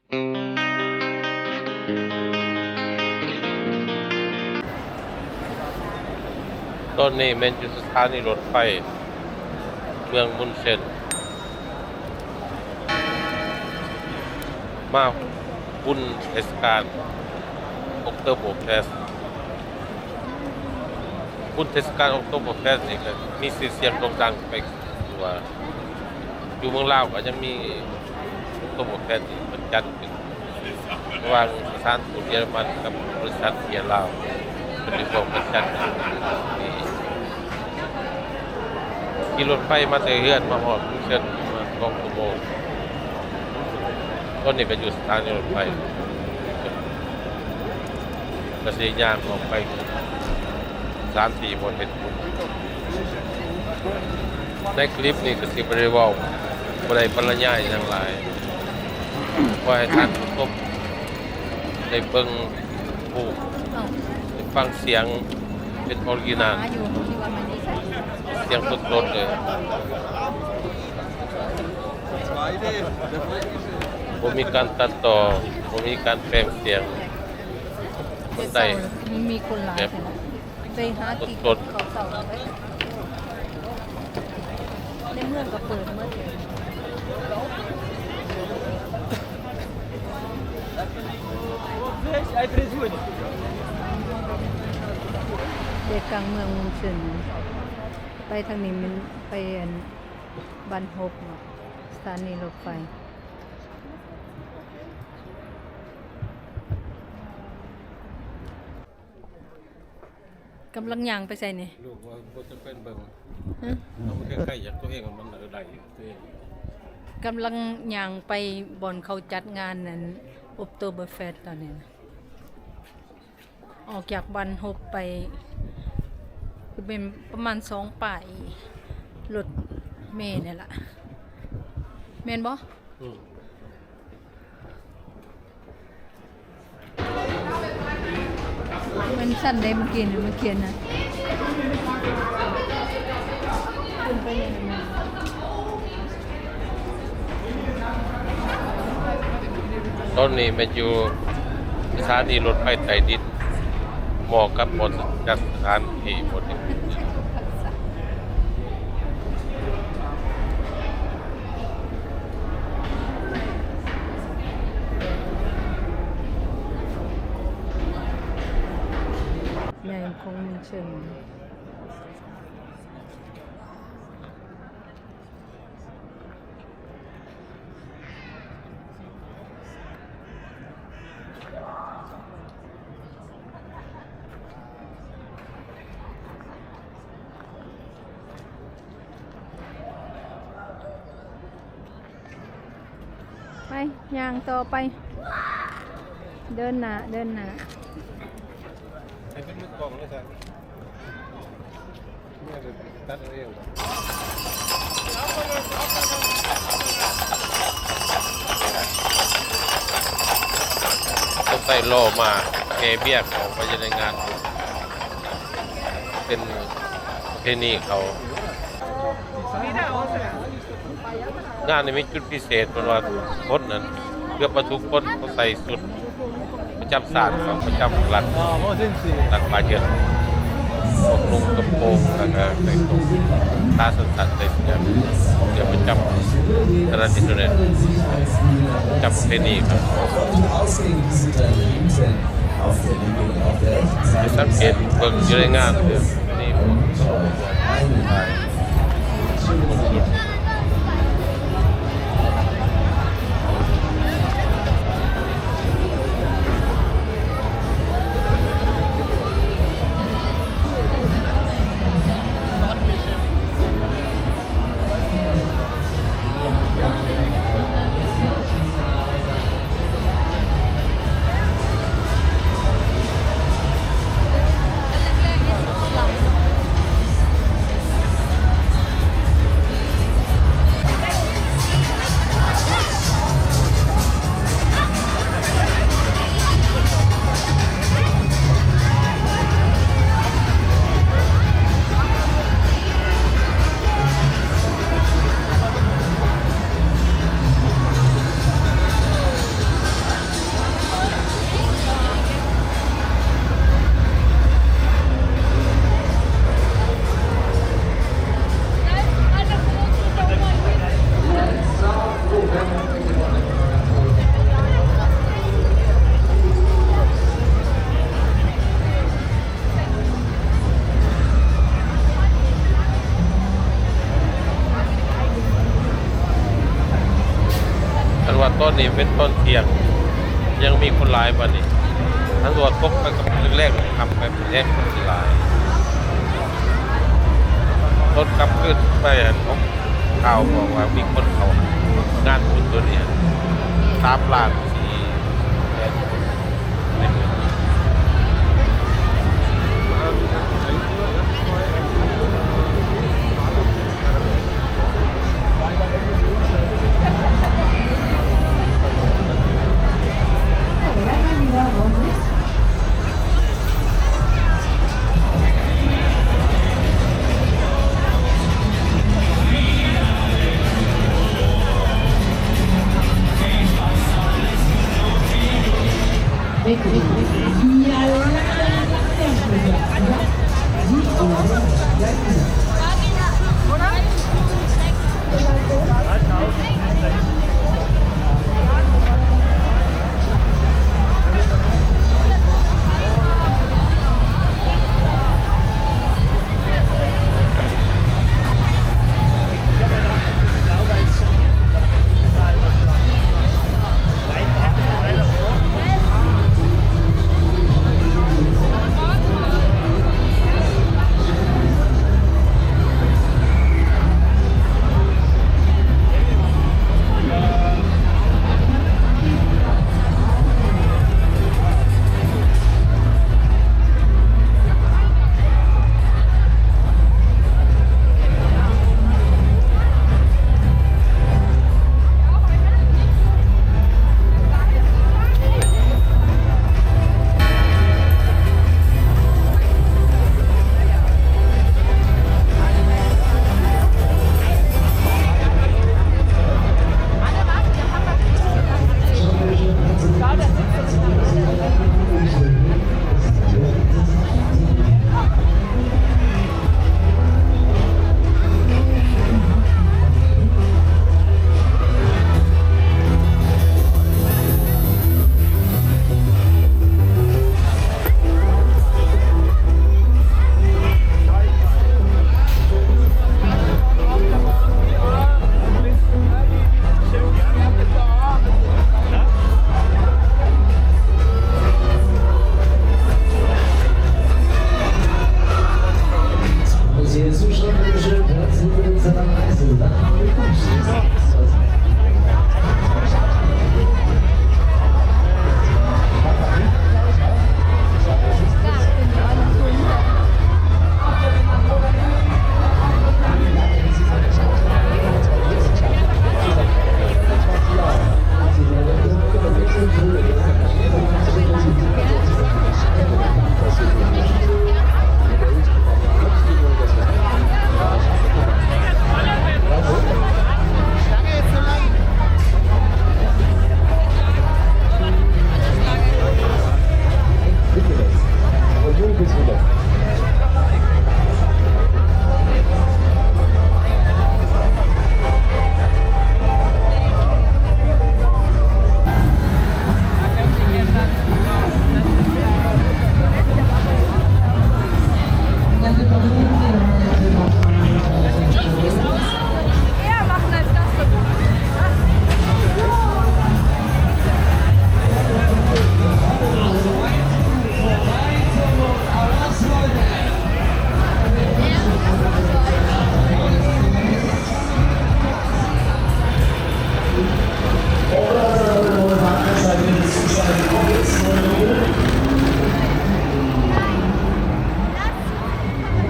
ຕອນນີ້ແມ່ນຢູ່ສະຖານີລົດໄຟເມືອງມຸນເຊັນ ມາບຸນເທດສະການ Oktoberfest ບຸນເທດສະການ Oktoberfest ນີ້ກໍມີຊື່ສຽງໂດ່ງດັງໄປທົ່ວ ຢູ່ເມືອງລາວກໍຍັງມີ Oktoberfest ທີ່ເພິ່ນຈັດຂຶ້ນ ລະຫວ່າງສະຖານທູດເຢຍລະມັນກັບບໍລິສັດເບຍລາວ ເພິ່ນໄດ້ຮ່ວມກັນຈັດຂຶ້ນ. ຂີ່ລົດໄຟມາແຕ່ເຮືອນມາຮອດເມືອງເຊັນປະມານສອງຊົ່ວໂມງ. ຕອນນີ້ກໍຢູ່ສະຖານີລົດໄຟ ກໍຊິຍ່າງອອກໄປສະຖານທີ່ບ່ອນເຮັດບຸນ. ໃນຄລິບນີ້ກໍຊິບໍ່ໄດ້ເວົ້າ ບໍ່ໄດ້ບັນລະຍາຍຫຍັງຫຼາຍ ຂໍໃຫ້ທ່ານຜູ້ຊົມໄດ້ເບິ່ງ ຜູ້ໄດ້ຟັງສຽງເປັນອໍຣິຈິນາລ ສຽງສົດໆເລີຍ ບໍ່ມີການຕັດຕໍ່ ບໍ່ມີການແປງສຽງ. ເຮັດໄດ້ ມີຄົນຫຼາຍ ແບບ ແທ້ເນາະ ໄປຫາກິນ ສົດໆ ເຂົ້າເຊົ້າເລີຍ ໃນເມືອງກໍເປີດໝົດ. Lecgang ເມືອງມຸນເຊັນ ໄປທາງນີ້ແມ່ນໄປອັນບ້ານຫົກເນາະ ສະຖານີລົດໄຟ. ກຳລັງຍ່າງໄປໃສນີ້? ລູກວ່າບໍ່ຈຳເປັນເບິ່ງ ຮະ? ເອົາໃກ້ໆ ຢາກຕົວເອງ ມັນໄດ້ຢູ່ຕົວເອງ. ກຳລັງຍ່າງໄປບ່ອນເຂົາຈັດງານນັ້ນ Oktoberfest ຕອນນີ້ນະ ອອກຈາກບ້ານຫົກໄປ ຄືແມ່ນປະມານສອງປາຍລົດເມນີ້ລະ ແມ່ນບໍ່? ອືມ ມັນສັ່ນເດ້ ເມື່ອກີ້ນະ ມັນຂຽນນະ ຂຶ້ນໄປເລີຍນະ. ຕອນນີ້ແມ່ນຢູ່ສະຖານີລົດໄຟໃຕ້ດິນ ເໝາະກັບບ່ອນຈັດສະຖານທີ່ບໍລິການ. ໃຫຍ່ຂອງເມືອງເຊີງ. ໄປ ຍ່າງຕໍ່ໄປ ເດີນໜ້າ ເດີນໜ້າ. ໃຫ້ເປັນມືກອງເລີຍຊະ ແມ່ໄປຕັດເອົາເອງ. ຕ້ອງໃຊ້ລໍ້ມ້າແກ່ເບຍເຂົ້າໄປໃນງານບຸນ ເປັນປະເພນີເຂົາ. ງານນີ້ມີຈຸດພິເສດ ເພິ່ນວ່າຄົນນັ້ນ ເກືອບວ່າທຸກຄົນເຂົາໃສ່ຊຸດປະຈຳຊາດ ເຂົາປະຈຳລັດ ລັດບາເຈີນ ພວກນຸ່ງກະໂປງ ແລ້ວກະໃສ່ໂຕງ ຕາສັ້ນໆ ໃສ່ເສື້ອ ເສື້ອປະຈຳ traditional ປະຈຳປະເພນີຄັບ. ໄປສັງເກດເບິ່ງຢູ່ໃນງານນີ້ ຄັນວ່າຕອນນີ້ເປັນຕອນທ່ຽງ ຍັງມີຄົນຫຼາຍປານນີ້. ຄັນວ່າຕົກໄປກາງແລງ ຄ່ຳໄປແຮງ ຄົນຊິຫຼາຍ. ລົດກັບຄືນໄປຫັ້ນ ຂ່າວບອກວ່າມີຄົນເຂົ້າງານບຸນໂຕນີ້ ສາມລ້ານສີ່ແສນຄົນ.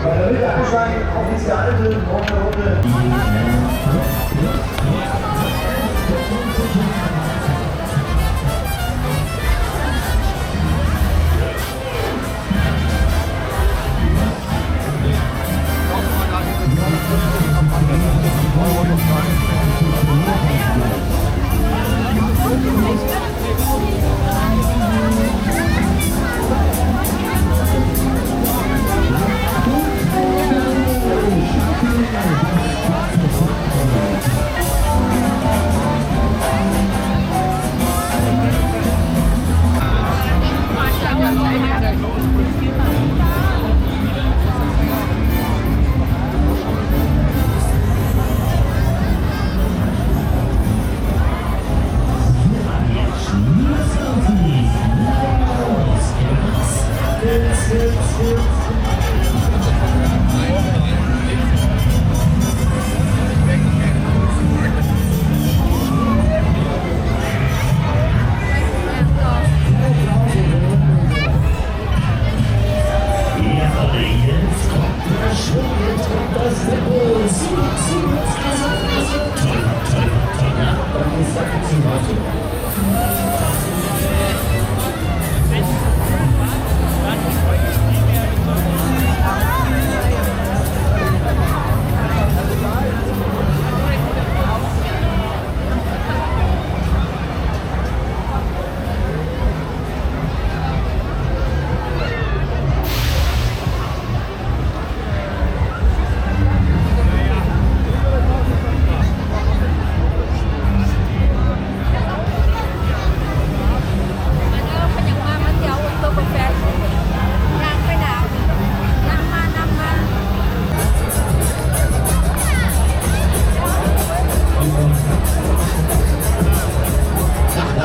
Bei der Mitte anschlagen, auf die alte, braune Runde.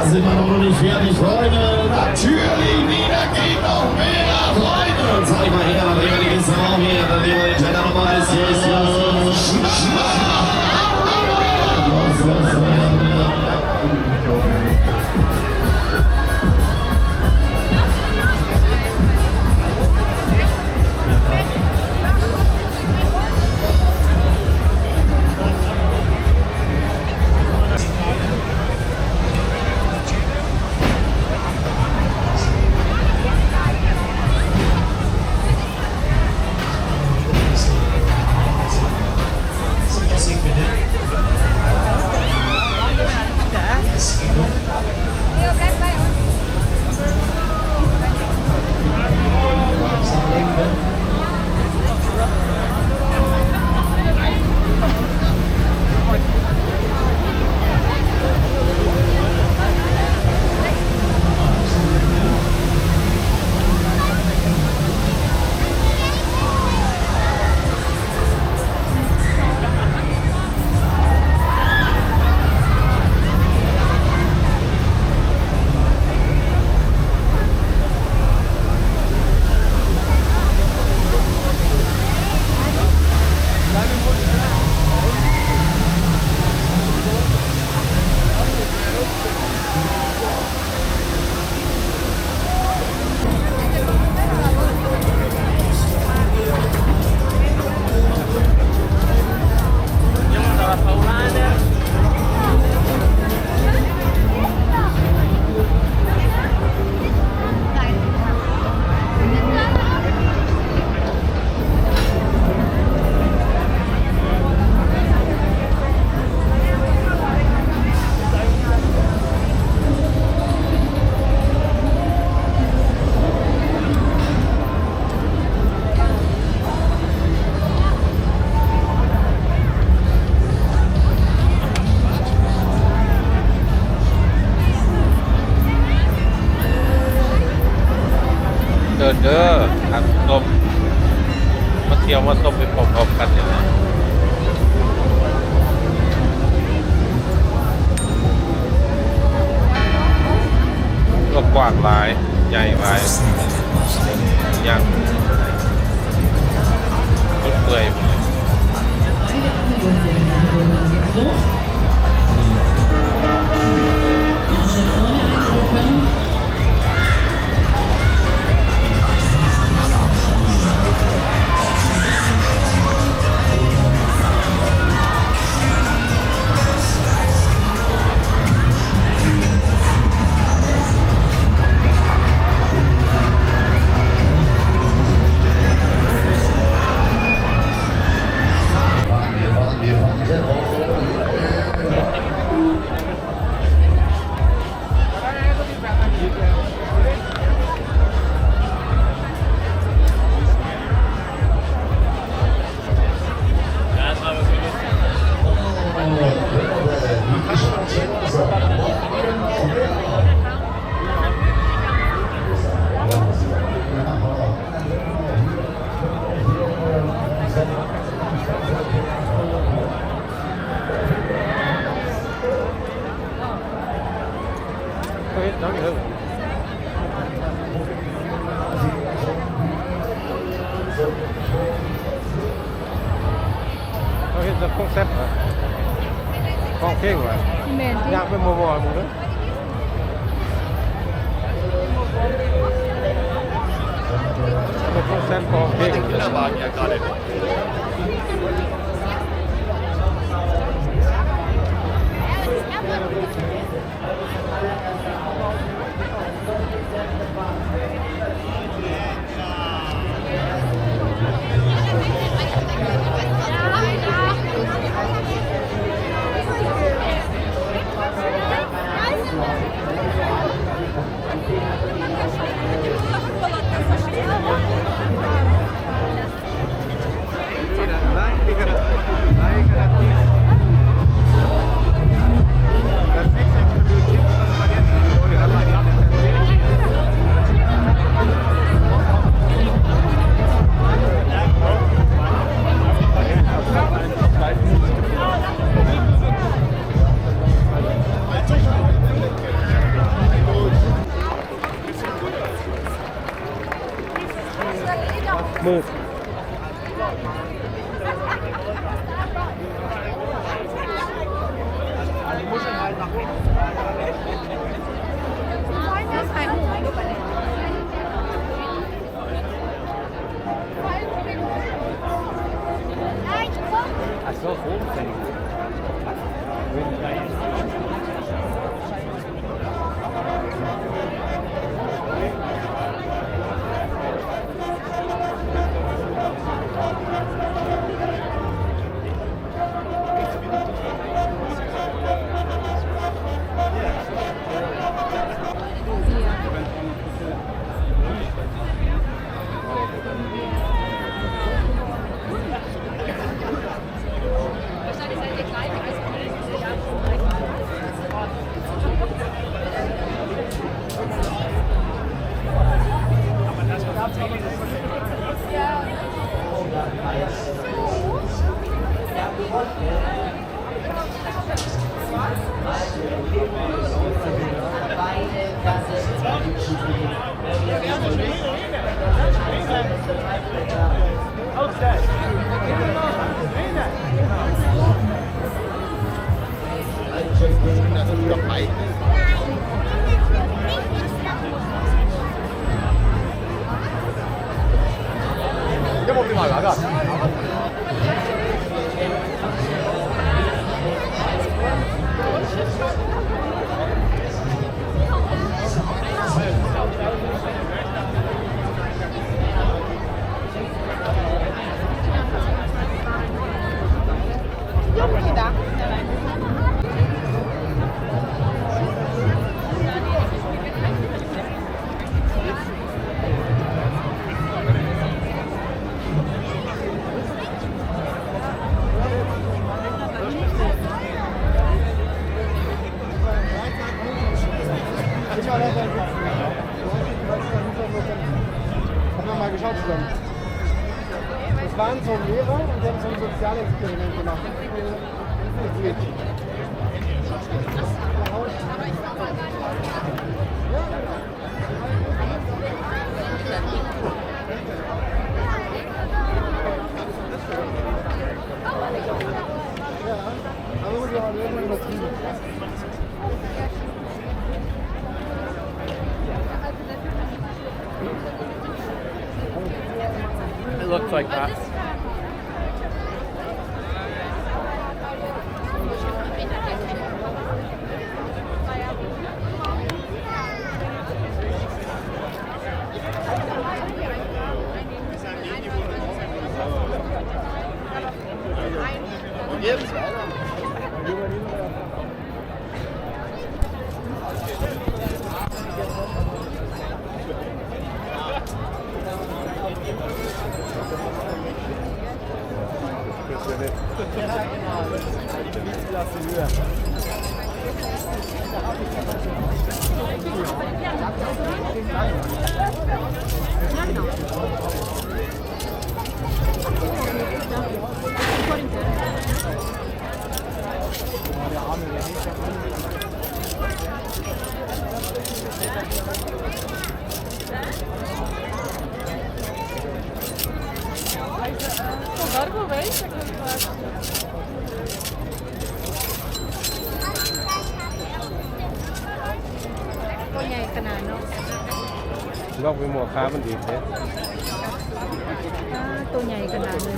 Sind wir noch nicht fertig, Freunde? Natürlich, wieder geht noch mehr, Freunde. Zeig mal her, Ladies and Gentlemen, yes, yes, yes. ເດີນເດີ ທ່ານຜູ້ຊົມ ມາທ່ຽວມາຊົມໄປພ້ອມໆກັນນີ້ແຫຼະ. ກໍກວ້າງຫຼາຍ ໃຫຍ່ຫຼາຍ ຍັງຈົນເປື່ອຍໝົດ.ເຂົາເຮັດແຕ່ຂອງແຊບຫວາ ຂອງເພງຫວາ. ແມ່ນຕິ? ຍ່າງໄປໝໍ່ໆ ເບິ່ງເດີ ເປັນຂອງແຊບຂອງເພງ. Ach so, Fotos. Haben wir mal geschaut zusammen. Das waren so Lehrer und die haben so ein Sozialexperiment gemacht. It looks like that. Look, we more carbon deep there. ອ່າ ໂຕໃຫຍ່ຂະໜາດເລີ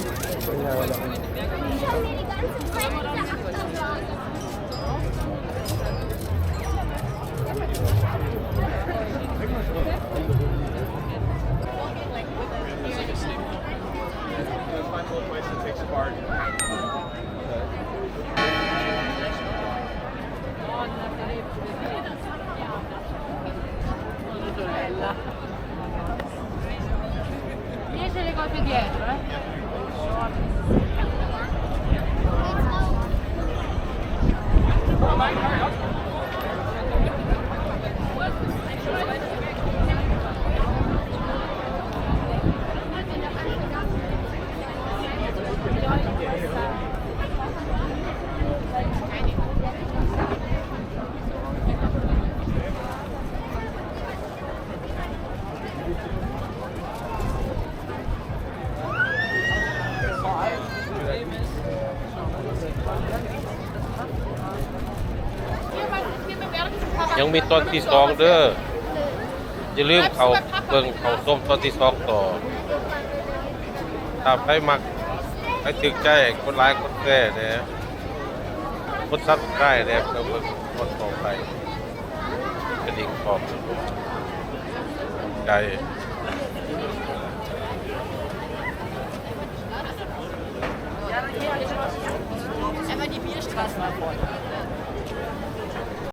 ຍ. ຍັງມີຕອນທີສອງເດີ້ ຢ່າລືມເຂົ້າເບິ່ງເຂົ້າຊົມຕອນທີສອງຕໍ່. ຖ້າໃຜມັກ ໃຜຖືກໃຈ ກົດໄລຄ໌ ກົດແຊຣ໌ແດ່ ກົດຊັບສະໄຄຣບ໌ແດ່ ເພື່ອເບິ່ງຕອນຕໍ່ໄປ ກະດິ່ງພ້ອມໃຈ.